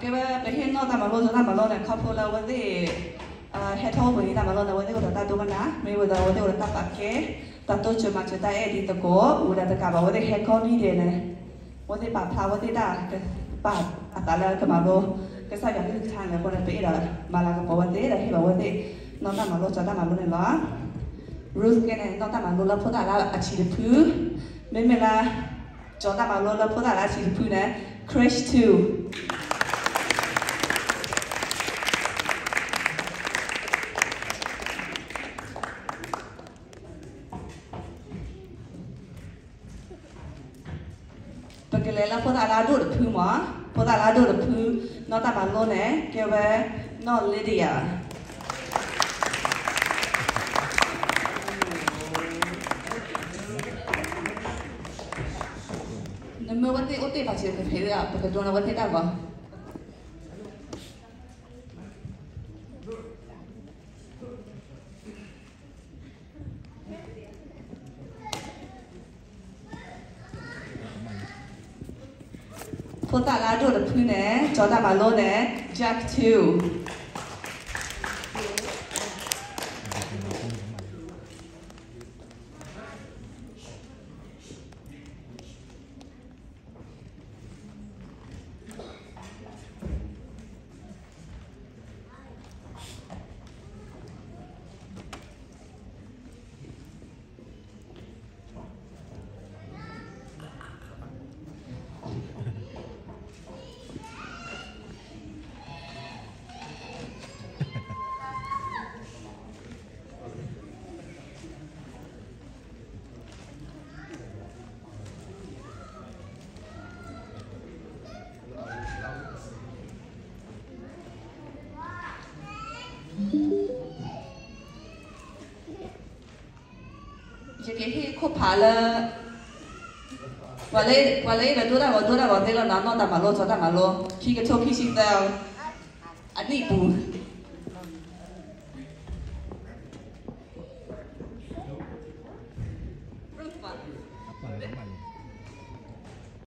ကဲဝဲပဟ့ၣ်နီၣ်တၢ်မၤလိ စီၤတၢ်မၤလိန့ၣ် ခီဖျိလၢအဝဲသ့ၣ် ဟဲထီၣ်အိၣ်ဘှံးနံၤတၢ်မၤလိန့ၣ် အဝဲသ့ၣ်အိၣ်ဒီးတၢ်ဒိကနၣ် မ့ၢ်ဝဲဒီးအဝဲသ့ၣ်အိၣ်ဒီးတၢ်ပာ်ကဲ တၢ်တိစၢၤမၤစၢၤတၢ်အဲၣ်ဒ်သကိး ဝံၤဒီးတကးဘၣ် အဝဲသ့ၣ်ဟဲကီၢ်မံၤဒဲးန့ၣ် အဝဲသ့ၣ်ပာ်ဖျါအဝဲသ့ၣ်တၢ် ပာ်အသးလၢကမၤလိ ကစၢ်ယွၤကလုၢ်ကထါန့ၣ်အဃိန့ၣ် ပအဲၣ်ဒိးမၤလၤကပီၤဝဲသ့ၣ်ဒီးဟ့ၣ်ဘၣ်ဝဲသ့ၣ် နီၣ်တၢ်မၤလိ စီၤတၢ်မၤလိန့ၣ်လီၤ. Ruth ကဲန့ၣ် နီၣ်တၢ်မၤလိလၢဖိသၣ်လၢအဆံးတဖု, မ့မ့ၢ်လၢ စီၤတၢ်မၤလိလၢဖိသၣ်လၢအဆံးတဖုန့ၣ် Crash two ပကလဲၤလၢဖိသၣ်လၢအဒိၣ်တဖုမး, ဖိသၣ်လၢအဒိၣ်တဖု နီၣ်တၢ်မၤလိန့ၣ် ကဲဝဲ နီၣ် Lydia နမ့ၢ်ဝဲသ့ၣ်အိၣ်တ့ၢ်ဘၣ်စ့ၢ်ကီး ပကဒိးန့ၢ်ဝဲသ့ၣ်တၢ်ဂီၤ ဖိသၣ်လၢအဒိၣ်တဖုန့ၣ် စီၤတၢ်မၤလိန့ၣ် Jack two ယကဟ့ၣ်ခိၣ်ဖးလၢ ပှၤလၢ ပှၤလၢအအဲၣ်ဒိးဒိတၢ်ဂီၤ ဒိတၢ်ဂီၤသ့လီၤနီၤ, နီၣ်တၢ်မၤလိ စီၤတၢ်မၤလိ ခံကထိခံဆံသၢ အနံၣ်ပူၤ